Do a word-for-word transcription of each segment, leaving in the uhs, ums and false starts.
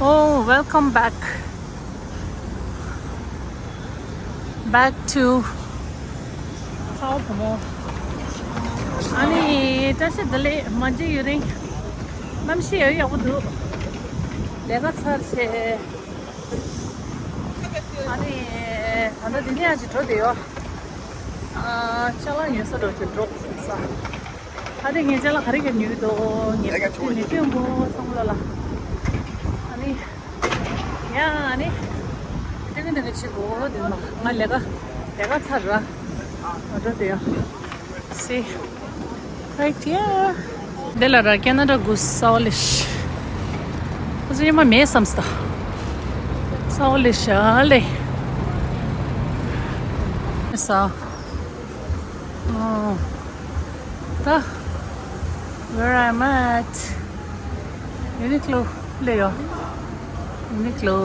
Oh, welcome back. Back to ཚ་བོ་བུ་མོ། ཨ་ནི་བཀྲ་ཤིས་བདེ་ལེགས། མ་མཇལ་ཡུན་རིང་། གནམ་གཤིས་ཡང་ཡག་པོ་འདུག་ལས་ཀ་ཚར་བྱས། ཨ་ནི་ད་ལྟ་འདི་ནས་ཨ་ཅིག་འགྲོ་བསྡད་ཡོད། ཨ། ཅ་ལག་ཉོ་ས་འགྲོ་ཆེད་འགྲོ་ཟེར་ས། ཨ་དེ་ངས་ཅ་ལག་ག་རེ་ག་ཉོས་འདུག་ངས་ཐུག་ནས་སྟོན་དགོས་བསམ་བློ་ལ། ཨ་ནི། ཡ་ཨ་ནི། སྟོན་གི་འདུག་གི་ཆེད་དགོས་དེ་མ་ང་ལས་ཀ་ལས་ཀ་ཚར་ར། ང་འགྲོ་དེ་ཡ། See, right here. འདི་ལ་ར་ཁེ་ན་ཌ་གུ་སའོ་ལེ་ཤ། ཁོ་ཚོ་ཉི་མ་མེད་བསམ་སྟ། སའོ་ལེ་ཤ་ལེ། ས། ཨོ། ད། Where I'm at? Uniqlo ལེ་ཡོ། Uniqlo.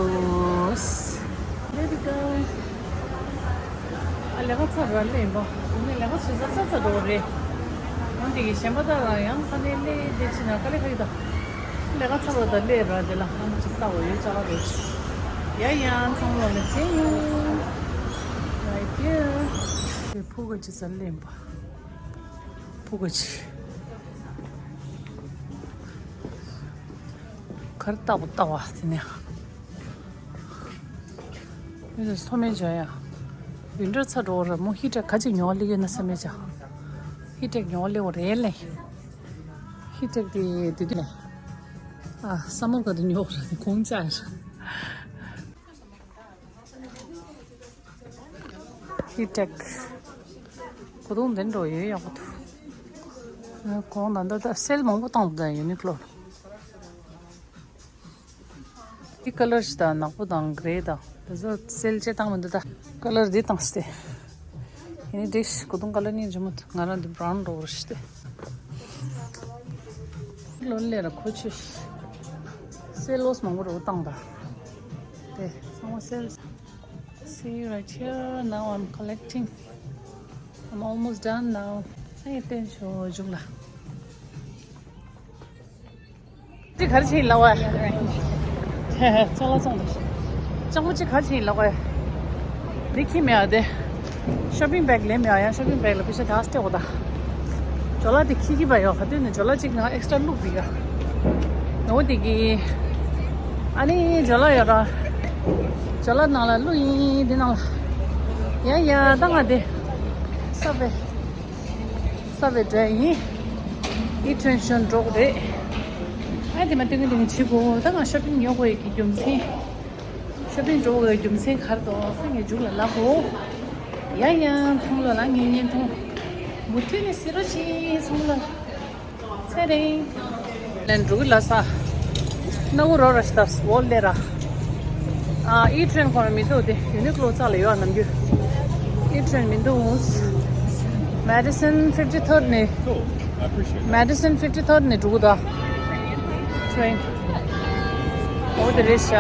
There we go. ཨ་ལས་ཀ་ཚར་ར་ལེ་ཡིན་པ། དེ་ནས་ལས་ཀ་བྱེད་ས་ཚར་ཚར་འགྲོ་གི་རེད། འོན་ཏེ་གི་གཞན་པ་དག་ལ་ཡང་ཁ་ནས་སླེབས་བསྡད་ཕྱིན་ན་དཀའ་ལས་ཁག་གི་ད། ལས་ཀ་ཚར་བ་དང་སླེབས་ར་དེ་ལ་ཨང་ཅིག་ལྟ་བ་ཡོད་ཅག་རེད། ཡ་ཡ་ཚང་མ་ལ་མཇལ་ཡོང་། Right here. དེ་ཕུ་ག་ཅི་ས་སླེབས་པ། ཕུ་ག་ཅི། གར་ལྟ་བུ་ལྟ་བ་དེ་ནས། མི་ཚོས་མཐོ་དམན་བྱ་ཡ། ཝིན་ཊར་ཚ་འགྲོ་བ་ར་མོ་ཧི་ཊེག་ག་ཅིག་ཉོ་བ་སླེབས་ཡོད་ན་བསམ་མེད་ཅག་ཧི་ཊེག་ཉོ་བ་སླེབས་པ་རེད་ལེ། ཧི་ཊེག་དེ་དེ་དུས་ནས། ཨ་སམ་མར་ག་དུས་ཉོ་བ་ར་དེ་གོང་ཅག་ཡ། ཧི་ཊེག་གོ་དུང་ལྡན་འགྲོ་ཡོད་ཡག་པོ་འདུག་གོང་ད་ལྟ་ད་སེལ་མང་པོ་བཏང་འདུག་ད་ཡུ་ནི་ཀློ། འདི་ཀ་ལར་ཞིག་དང་ནག་པོ་དང་གྷེ་རེ་དང་དེ་ཚོ་སེལ་བྱེད་བཏང་མི་འདུག་ད། ཀ་ལར་འདི་བཏང་སྟེ། ཡིན་ནི་འགྲིག་གོ་དུང་ཀ་ལར་གཉིས་འཇུ་མོ་ང་རང་འདི་བྷ་རའུན་འགྲོ་བར་ཞིག་སྟེ། ལོ་ལེ་ར་ཁོ་ཆུ། སེལ་ལོས་མང་པོ་རོ་བཏང་ད། དེ་ཚང་མ་སེལ། See right here, now I'm collecting. I'm almost done now. ཨེ་བསྟན་ཆོག་མཇུག་ལ། ཅི་གར་ཕྱིན་ལ་བ། ཅ་ལག་ཚོང་དུ། ཅང་མོ་ཅི་གར་ཕྱིན་ལ་བ། འདི་ཁྱི་མེད་ཨ་དེ། ཤོ་པིང་བེག་ལེན་མེད་ཨ་ཡང་ཤོ་པིང་བེག་ལ་པི་ཤ་ཐག་སྟེ་འོ་ད། ཇོ་ལ་དེ་ཁྱི་ཁྱི་བ་ཡོད་ག་དུས་ནས་ཇོ་ལ་ཅིག་ང་ཨེག་སི་ཊྲ་བླུགས་པི་ཡ། འོ་དེ་གི། ཨ་ནི་ཇོ་ལ་ཡོད་ར། ཇོ་ལ་ནང་ལ་བླུགས་ཡིན་དེ་ནང་ལ། ཡ་ཡ་ད་ང་དེ། ས་བེ། ས་བེ་འདྲ་ཡིན། ཨི་ཊོན་ཤོན་འགྲོ་གི་རེད། ཨ་དེ་མ་ཏིང་ཏིང་བྱེད་དགོས་ད་ང་ཤོ་པིང་ཉོ་དགོས་ཡི་གི་རྒྱུ་མཚན། ཤོ་པིང་འགྲོ་དགོས་རྒྱུ་མཚན་ག་རེ་འདུག་ཁ་ངས་མཇུག་ལ་ལབ་གོ། ཡ་ཡ་ཚོང་ལ་ལ་ངས་བརྙན་ཐུང་། མུ་མཐུད་ནས་གཟིགས་རོགས་གྱིས་ཚོང་ལ། ཚེ་རིང་། ལན་འགྲོ་གི་ལ་ས། སྣ་བུ་རོ་ར་ཤི་ཏ་སི་བོ་ལེ་ར། ཨ་ཨི་ཊོན་ཁོ་ར་མི་འདུག་དེ་ཡུ་ནི་ཀློ་རྩ་ལ་ཡོད་ནམ་རྒྱུ། ཨི་ཊོན་མི་འདུག་མེ་ཌི་སན་ཕིབ་ཊི་ཐར་ཌི་ནས། མེ་ཌི་སན་ཕིབ་ཊི་ཐར་ཌི་ནས་འགྲོ་གི་ད། ཊེན། འོ་དེ་རེད་ཤག་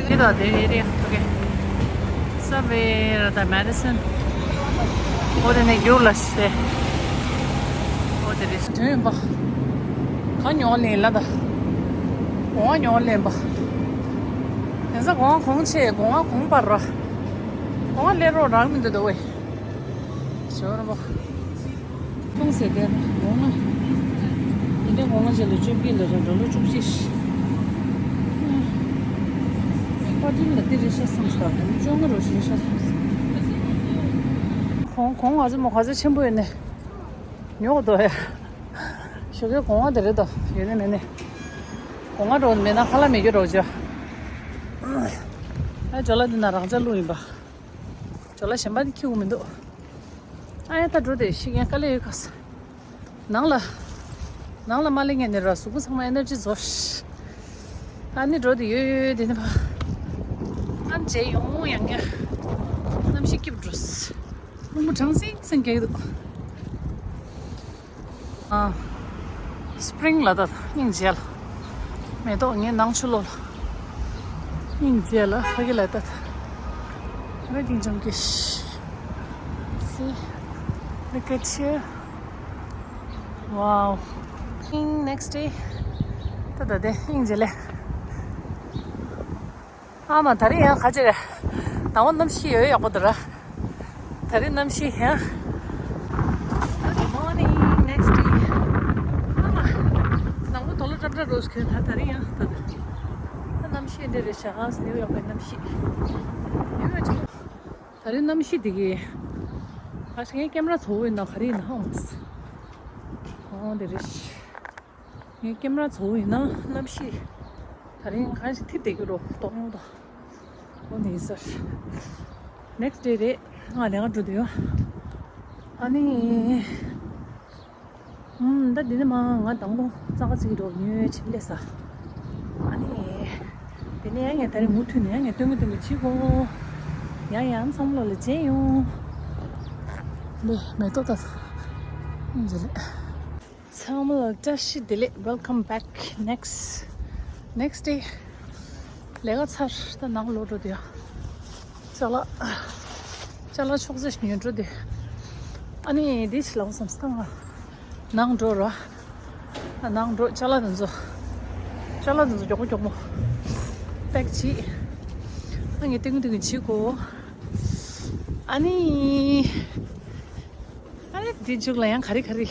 འདི་དང་དེ་རེད་རེད། ཨོ་ཁེ། སབ་ཝེ་ར་ད་མེ་ཌི་སན། འོ་དེ་ནས་རྒྱུགས་ལ་ཤི་སྟེ། འོ་དེ་རེད་ཤག་དོན་ཡིན་པ། ག་ཉོ་ལེན་ལ་ད། གོང་བ་ཉོ་ལེན་པ། དེང་སང་གོང་བ་གོང་ཆེ་གོང་བ་གོང་སྤར་ར། གོང་བ་ལས་རོགས་རག་མི་འདུག་ད་ཝེ། ཞོར་བ། ཁོང་ཟེར་ཏེ་ངོ་མ། ཡིན་ཏེ་ངོ་མ་ཅིག་ལ་བཅོ་བརྒྱད་ལ་རེད་འགྲོ་ལོ་བཅུ་གཅིག་པར་ཊིན་ལ་འདི་རེད་ཤག་བསམ་སོང་། བཅོ་ལྔ་རུ་ཞིག་ཤག་བསམ་སོང་། གོང་གོང་ང་ཚོ་མོ་ག་ཚོད་ཆེན་པོ་ཡོད་ནས། ཉོ་དོ་ཡ། ཞོགས་ཀའི་གོང་བ་དེ་རེད་དོ་ཡོད་ནས་མེད་ནས། གོང་བ་འགྲོ་མེད་ན་ཁ་ལག་མེད་རྒྱུ་འགྲོ་བྱ། ཨ་ཇོ་ལ་འདི་ན་རང་ཅག་ལུག་ཡིན་པ། ཇོ་ལ་གཞན་པ་འདི་ཁྱེར་དགོས་མི་འདུག་ཨ་ཡ་ད་འགྲོ་དེ་ཤི་ངན་དཀའ་ལས་ཡོད་ག་ས། ནང་ལ། ནང་ལ་མ་སླེབས་ངེས་ནས་ར་གཟུགས་པོ་ཚང་མ་ཨེ་ནར་ཇི་རྫོགས་ཤི། ཨ་ནི་འགྲོ་དེ་ཡོད་ཡོད་དེ་ནི་ཕ། ཨ་མཇལ་ཡོང་ཡང་ཡ། གནམ་གཤིས་སྐྱིད་པོ་འགྲོ། རླུང་བུ་གྲང་སིང་སིང་རྒྱག་གི་འདུག་ཨ། སི་པི་རིང་ལ་ད་སྙིང་རྗེ་ལ། མེ་ཏོག་ངའི་ནང་ཆུ་ལོ་ལ། སྙིང་རྗེ་ལ་ཕ་གི་ལ་ད། ར་གིན་ཅང་ཀེ་ཤི། See, look at here. Wow. Next day. ད་ད་དེ་སྙིང་རྗེ་ལེ། ཨ་མ་ད་རེས་ཡང་ཁ་ཅིག་རེད། དང་པོ་གནམ་གཤིས་ཡོད་ཡག་པོ་འདུག་ར། ད་རེས་གནམ་གཤིས་ཡང་། Good morning, next day. ཨ་མ། ནང་ལོ་དོ་ལོ་ཀྲབ་ཀྲབ་རོ་ཞིག་ཁྱོད་ད་ད་རེས་ཡང་ད་ད། ད་གནམ་གཤིས་འདི་རེད་ཤག་ནིའུ་ཡོག་པའི་གནམ་གཤིས། ནིའུ་ཡོག་ཅིག་ད་རེས་གནམ་གཤིས་འདི་གི། ཨ་ཞིག་ངའི་ཀེམ་ར་ཚོ་བོ་ཡིན་ན་ག་རེ་ཡིན་ན་ཧང་མོ། ཨོ་འདི་རེད། ངའི་ཀེམ་ར་ཚོ་བོ་ཡིན་ན་གནམ་གཤིས་ད་རིང་གང་ཞིག་ཐིབས་བསྡད་ཀྱི་རོ་གཏོང་ཡོང་ད། ཨོ་ནི་ཟེར། next day རེད། ང་ལས་ཀ་འགྲོ་དུས་ཡོད། ཨ་ནི། ཨུམ། ད་འདི་ནི་མ་ང་དང་པོ་ཙག་ཙིག་རོ་ཉོས་ཕྱིན་སླེབས་ས། ཨ་ནི། དེ་ནས་ཡང་ངས་ད་རིང་མུ་མཐུད་ནས་ཡང་ངས་སྟོན་གི་སྟོན་གི་བྱེད་དགོ། ཡང་ཡང་ཚང་མ་ལོ་ལ་མཇལ་ཡོང་། ལེ་མེ་ཏོག་ད། ཨིན་ཇི་ལེ། ཚང་མ་ལ་བཀྲ་ཤིས་བདེ་ལེགས། Welcome back next next day. ལས་ཀ་ཚར་ད་ནང་ལོག་འགྲོ་དུས། ཅ་ལག་ཅ་ལག་ཆོག་ཚེ་ཉོ་འགྲོ་དུས། ཨ་ནི་འདི་ཞིག་ལ་བསམ་སྟངས་ལ་ནང་འགྲོ་ར། ནང་འགྲོ་ཅ་ལག་དེ་ཚོ། ཅ་ལག་དེ་ཚོ་མགྱོགས་པོ་མགྱོགས་པོ་པེག་བྱེད། ཨ་ངས་ཏིང་ཏིང་བྱེད་དགོ། ཨ་ནི། ཨ་ནི་འདི་མཇུག་ལ་ཡང་ག་རེ་ག་རེ།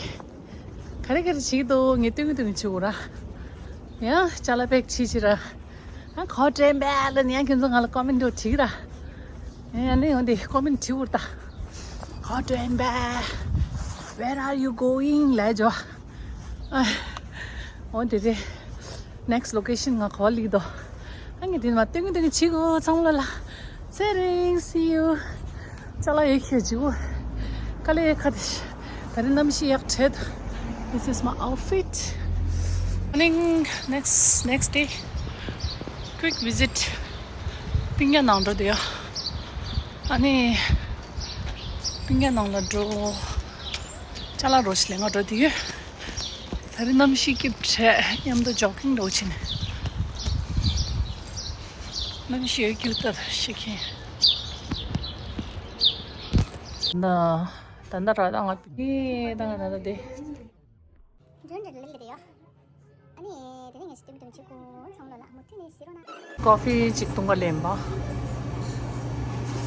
ག་རེ་ག་རེ་བྱེད་ཀྱི་འདུག་ངས་སྟོན་གྱི་འདུག་ངས་བྱེད་དགོས་ར། ཡང་ཅ་ལག་པེག་བྱེད་བྱེད་ར། ཨ་གོ་དྲན་པས་ལ་ནི་ཡང་ཁྱོད་ཚོ་ང་ལ་ཀོ་མེན་ཊི་འདྲ་བྲིས་ར། ཡང་ནི་འོན་ཏེ་ཀོ་མེན་ཊི་བྲིས་འུར་ད། གོ་དྲན་པས། Where are you going? ལས་ཇོ། འོན་ཏེ་རེད། next location ང་གོ་ལིག་དོ། ཨ་ངས་དེ་མ་སྟོན་གྱི་སྟོན་གྱི་བྱེད་དགོས་ཚང་མ་ལ་ལ། ཚེ་རིང་see you. ཅ་ལག་ཡོད་ཁྱོད་བྱེད་དགོས། དཀའ་ལས་ཁ་དེ། ད་རེས་གནམ་གཤིས་ཡག་བྲེད། This is my outfit. Morning, next next day. Quick visit. སྤུན་ཀྱག་ནང་འགྲོ་དུས་ཡོད། ཨ་ནི། སྤུན་ཀྱག་ནང་ལ་འགྲོ། ཅ་ལག་རོ་ཞིག་ལེན་ག་འགྲོ་དུས་ཡོད། ད་རེས་གནམ་གཤིས་སྐྱིད་པོ་རེད། མཉམ་དུ་ཇོག་གིང་འགྲོ་ཕྱིན། གནམ་གཤིས་ཡོད་སྐྱིད་པོ་ད་ཤི་ཁན། ད་ད་ད་ར་ད་ང་ཨེ་ད་ང་ད་ད་དེ། འཇོན་འདྲ་ལེ་ལེ་དེ་ཡོད། ཨ་ནི་དེ་རིང་ངས་སྟོན་གྱི་སྟོན་གྱི་བྱེད་དགོས་ཚང་མ་ལོ་ལ་མུ་མཐུད་ནས་ཞིག་རོགས་གནང་། ཀོ་ཕི་གཅིག་བཏུང་ག་ལེན་པ།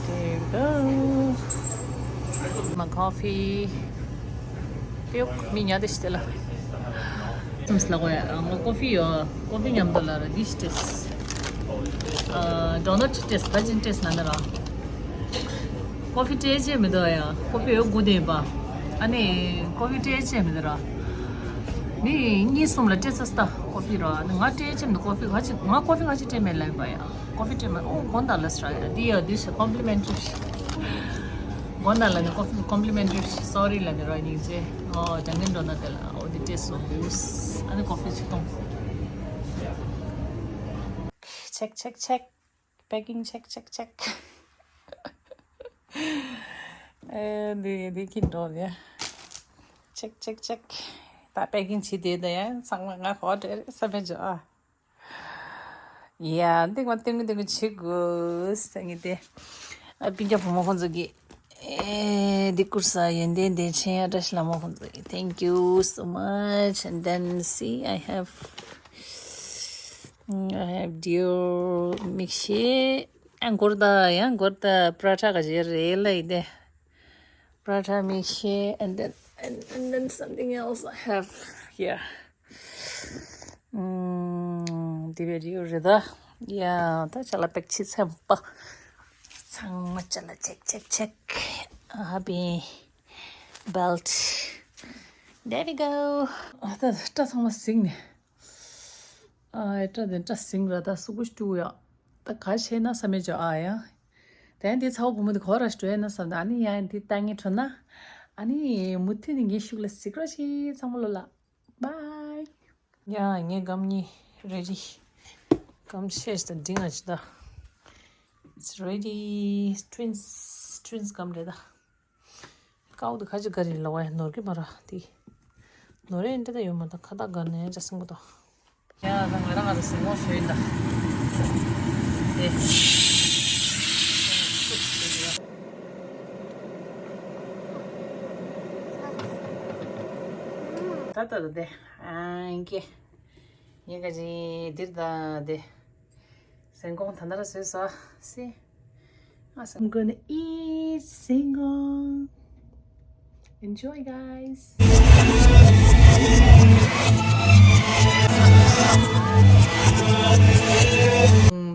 དེ་ག་མ་ཀོ་ཕི། ཏེའུ་མི་ཉལ་ཏེ་ཤི་ཏེ་ལ། སམ་སི་ལ་གོ་ཡ་ང་ཀོ་ཕི་ཡོད། ཀོ་ཕི་མཉམ་དུ་ལ་ར་འདི་ཤི་ཏེས། ཨ་ཌོ་ནཊ་ཤི་ཏེས་ད་ཅིན་ཏེས་ན་ན་ར། ཀོ་ཕི་སྤྲད་ཅེས་མི་འདུག་ཡ། ཀོ་ཕི་ཡོད་དགུ་དེ་ཡིན་པ། ཨ་ནི་ཀོ་ཕི་སྤྲད་ཅེས་མི་འདུག་ར། མི་གཉིས་གསུམ་ལ་སྤྲད་ཚར་ད་ཀོ་ཕི་ར། ང་སྤྲད་ཅེས་མི་འདུག་ཀོ་ཕི་ག་ཅིག་ང་ཀོ་ཕི་ག་ཅིག་སྤྲད་མེད་ལབ་པ་ཡ། ཀོ་ཕི་སྤྲད་མེད། ཨོ་དགོན་བདག་ལ་ཟེར་ཡ། འདི་ཡ་འདི་ཞིག་ཀོམ་པི་ལི་མེན་ཊི་རི་ཞིག་དགོན་བདག་ལ་ནི་ཀོ་ཕི་ཀོམ་པི་ལི་མེན་ཊི་རི་ཞིག་སོ་རི་ལ་ནི་ར་སྙིང་རྗེ། ཨོ་ཇང་གིན་འགྲོ་ན་དེ་ལ་ཨོ་འདི་སྤྲད་སོང་འདུག་ཨ་ནི་ཀོ་ཕི་ཅིག་གཏོང་། Check, check, check. Packing check, check, check. ཨེ་འདི་འདི་ཁྱི་འགྲོ་ཡ། Check, check, check. ད་པེ་ཀིང་བྱེད་དེ་ད་ཡ་ཚང་མ་ང་གོ་བྲེལ་ས་མེད་འཇོ་ཨ། ཡ་འདི་ང་ཏིང་ཏིང་བྱེད་དགོས་ཟེར་ངེས་ཏེ། ཨ་སྤུན་ཀྱག་བུ་མོ་ཁོང་ཚོ་གིས། ཨེ་འདི་བསྐུར་ས་ཡོན་ཏན་ལྡན་ཆེན་ཡ་བཀྲ་ཤིས་ལྷ་མོ་ཁོང་ཚོ་གིས། Thank you so much. And then see, I have Mm, I have dear མིག་ཤེལ། ཨ་མགོར་ད་ཡང་མགོར་ད་པ་ར་ཐ་ག་ཅི་རེད་ལ་ཡི་དེ། པ་ར་ཐ་མིག་ཤེལ། And then, and, and then something else I have here. ཨུམ། འདི་བེ་རི་ཡོ་རེད་ད། ཡ་ད་ཅ་ལག་པེག་བྱེད་ཚར་པ། ཚང་མ་ཅ་ལག་check, check, check. ཨ་བི་belt. There we go. ཨ་ད་སྐྲ་ཚང་མ་ཟིང་ནས། ཨ་སྐྲ་དེ་སྐྲ་ཟིང་ར་ད་སུ་གུ་ཤ་ཏུ་ཡ། ད་ག་བྱས་ན་བསམ་མེད་ཅོ་ཨ་ཡ། དེ་ཡང་དེ་ཚ་བོ་བུ་མོ་དེ་གོ་ར་ཤ་ཏུ་ཡ་ན་བསམ་ད། ཨ་ནི་ཡང་དེ་ལྟ་ངེས་འཕྲོ་ན། ཨ་ནི་མུ་མཐུད་ནས་ངའི་ཤུགས་ལ་གཟིགས་རོགས་བྱེད་ཚང་མ་ལོ་ལ། Bye. ཡ་ངའི་སྒམ་གཉིས་ready. སྒམ་ཤེས་ད་འདི་ང་ཅི་ད། It's ready. Twins, twins སྒམ་རེད་ད། ཀའུ་དེ་ཁ་ཅིག་ག་རེ་ལ་བ་ཡ་ནོར་གི་མ་ར་དེ། ནོར་ཡ་འདྲ་ད་ཡོད་མ་ད་ཁ་ཏ་ག་ནས་ཅ་སིང་པོ་ད། ཡ་ད་ང་རང་ང་རང་སེང་མོ་ཞོ་ཡིན་ད། དེ། ད་ད་ད་དེ། ཨ་ཨིན་ཀེ། ཡིན་ག་ཅི་འདིར་ད་དེ། Sengkong ད་ལྟ་ར་བཟོས་སོ། See? I'm gonna eat sengkong. Enjoy, guys.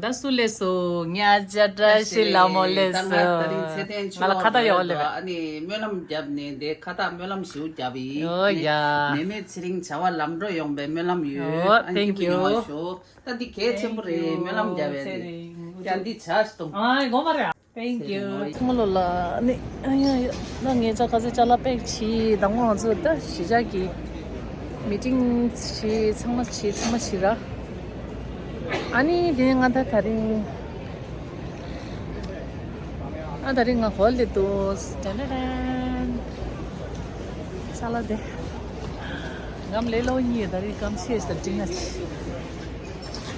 ད་སུ་ལས་སོ། ཉ་ཇ་བཀྲ་ཤིས་ལྷ་མོ་ལས་སོ། ང་ལ་ཁ་བཏགས་ཡོད་ལེ། ཨ་ནི་སྨོན་ལམ་བརྒྱབ་ནས་དེ་ཁ་བཏགས་སྨོན་ལམ་ཞིག་བརྒྱབ་ཡིན། ཨོ་ཡ། ནད་མེད་ཚེ་རིང་བྱ་བ་ལམ་འགྲོ་ཡོང་བའི་སྨོན་ལམ་ཡོད། ཨོ། ཨ་ནི་Thank you. ཡོང་བ་ཤོག་ད་འདི་གལ་ཆེན་པོ་རེད། སྨོན་ལམ་བརྒྱབ་པའི་རེད། ཡ་འདི་བྱ་སྟོང་། ཨ་གོ་མ་རེད། Thank you. ཚང་མ་ལོ་ལ་ནི་ཨ་ཡ་ཡ་ན་ངེད་ཅག་ཁ་ཟས་ཅ་ལག་པེག་བྱས། ད་ང་ཚོ་ད་གཞིས་ཆགས་ཀྱི་མི་ཊིང་བྱས། ཚང་མ་བྱས། ཚང་མ་བྱས་ར། ཨ་ནི་དེ་ནས་ང་ད་དེ་རིང་ཨ་དེ་རིང་ང་གོ་ལེ་འདུག་ཏན་ཏན་ཏན། ཅ་ལག་དེ་ངམ་ལེ་ལོ་གཉིས་དེ་རིང་སྐམ་ཤེས་ད་ཊིང་ན།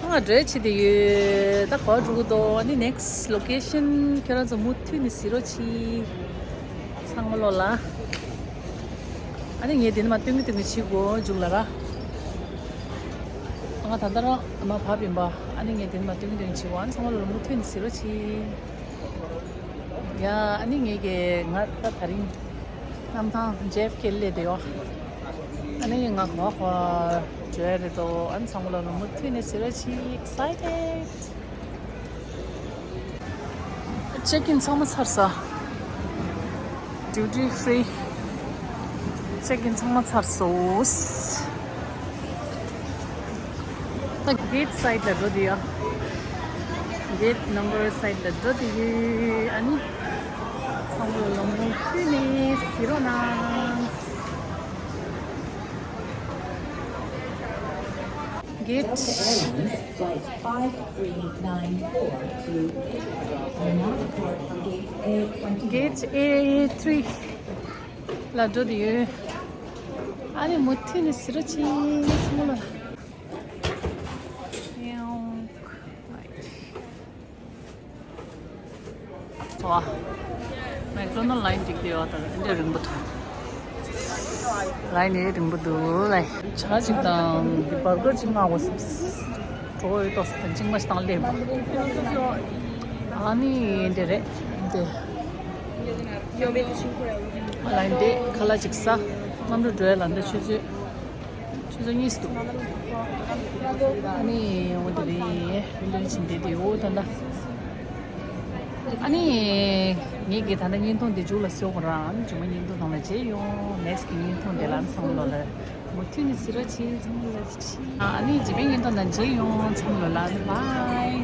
ང་འགྲོ་ཆེ་དེ་ཡོད། ད་གོ་འགྲོ་གི་འདུག་ཨ་ནི་next location ཁྱོད་རང་ཚོ་མུ་མཐུད་ནས་གཟིགས་རོགས་གྱིས། ཚང་མ་ལོ་ལ། ཨ་ནི་ངས་དེ་ནས་མར་སྟོན་གི་སྟོན་གི་བྱེད་དགོས་འཇུག་ལ་ར། ང་ད་ལྟ་རང་མར་བབས་ཡིན་པ། ཨ་ནི་ངས་དེ་ནས་མར་སྟོན་གི་སྟོན་གི་བྱེད་དགོས། ཨ་ནི་ཚང་མ་ལོ་ལ་མུ་མཐུད་ནས་གཟིགས་རོགས་གྱིས། ཡ། ཨ་ནི་ངས་ཀྱི་ང་ད་དེ་རིང་གནམ་ཐང་ཇེ་ཨེཕ་ཀེ་སླེབས་བསྡད་ཡོད། ཨ་ནི་ང་གོ་གོ་འགྲོ་ཡ་རེད་དོ། ཨ་ནི་ཚང་མ་ལོ་ལ་མུ་མཐུད་ནས་གཟིགས་རོགས་གྱིས། Excited. Check in ཚང་མ་ཚར་སོང་། Duty free check in ཚང་མ་ཚར་སོང་། ད་གེ་ཊི་སའིཌ་ལ་འགྲོ་དུས་ཡ། གེ་ཊི་ནམ་བར་སའིཌ་ལ་འགྲོ་དུས་ཡ། ཨ་ནི་ཚང་མ་ལོ་མུ་མཐུད་ནས་གཟིགས་རོགས་གནང་། གེ་ཊི། Flight five three nine four to Ernakulam, gate A twenty. Gate A three ལ་འགྲོ་དུས་ཡ། ཨ་ནི་མུ་མཐུད་ནས་གཟིགས་རོགས་གྱིས། ཚང་མ་ལ། ཝ། མེག་ཌོ་ནལ་ལའིན་གཅིག་དེ་ཡོད་ད། འདི་རིང་པོ་འདུག་ལའིན་ནི་རིང་པོ་འདུག་ལའིན། ཇ་གཅིག་དང་འདི་བར་གར་གཅིག་མངགས་པ་སོང་། གྲོད་ཡོད་ཏོག་ཙམ་དང་གཅིག་མ་ཞིག་དང་སླེབས་པ། ཨ་ནི་འདི་རེད། འདི་ལའིན་འདི་ཁ་ལག་གཅིག་ཟ། གནམ་གྲུ་འགྲོ་ཡ་ལ་འདི་ཆུ་ཚོད། ཆུ་ཚོད་གཉིས་འདུག་ཨ་ནི་འོ་དེ་རེད། ཝིན་ཌོ་ཕྱིན་བསྡད་དེ་འོ་ད་ལྟ། ཨ་ནི་ངེད་ཀྱི་ད་ལྟ་བརྙན་ཐུང་འདི་མཇུག་ལ་བཟོ་དགོས་ར། ཨ་ནི་རྗེས་མ་བརྙན་ཐུང་ནང་ལ་མཇལ་ཡོང་། ནེག་སི་གི་བརྙན་ཐུང་དེ་ལ་ཚང་མ་ལོ་ལ་མུ་མཐུད་ནས་གཟིགས་རོགས་གྱིས། ཚང་མ་ལོ་ལ་གཟིགས་གྱིས། ཨ་ནི་རྗེས་མའི་བརྙན་ཐུང་ནང་མཇལ་ཡོང་། ཚང་མ་ལོ་ལ་བྷའི་བྷའི།